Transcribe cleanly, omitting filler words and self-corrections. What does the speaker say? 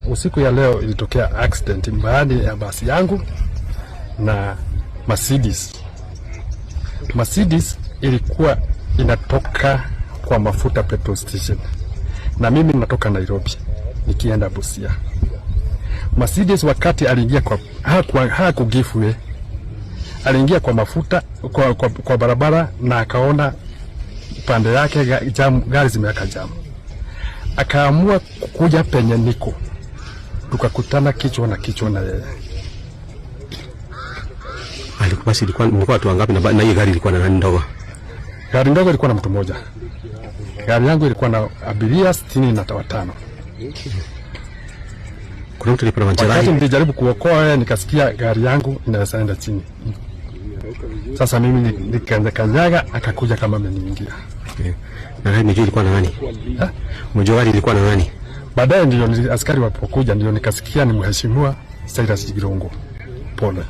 Usiku ya leo ilitokea accident baada ya basi yangu na Mercedes. Mercedes ilikuwa inatoka kwa mafuta petrol station, na mimi natoka Nairobi nikienda Busia. Mercedes wakati aliingia kwa haku give way, aliingia kwa mafuta kwa barabara na akaona pande yake jam, gari zimeweka jam, akaamua kuja penye niko, tukakutana kichwa na kichwa na yeye. Alikuwa basi ilikuwa mlikuwa watu wangapi na hiyo gari ilikuwa na nani ndogo? Gari ndogo ilikuwa na mtu mmoja, gari yangu ilikuwa na abiria 65. Kuna mtu alipata Wakati majeraha? nilijaribu kuokoa yeye, nikasikia gari yangu inaweza enda chini. Sasa mimi nikakanyaga, akakuja kama ameniingia. Na gari umejua ilikuwa na nani? Ha? Umejua gari ilikuwa na nani? Baadaye ndio askari walipokuja ndio nikasikia ni mheshimiwa Cyrus Jirongo. Pole.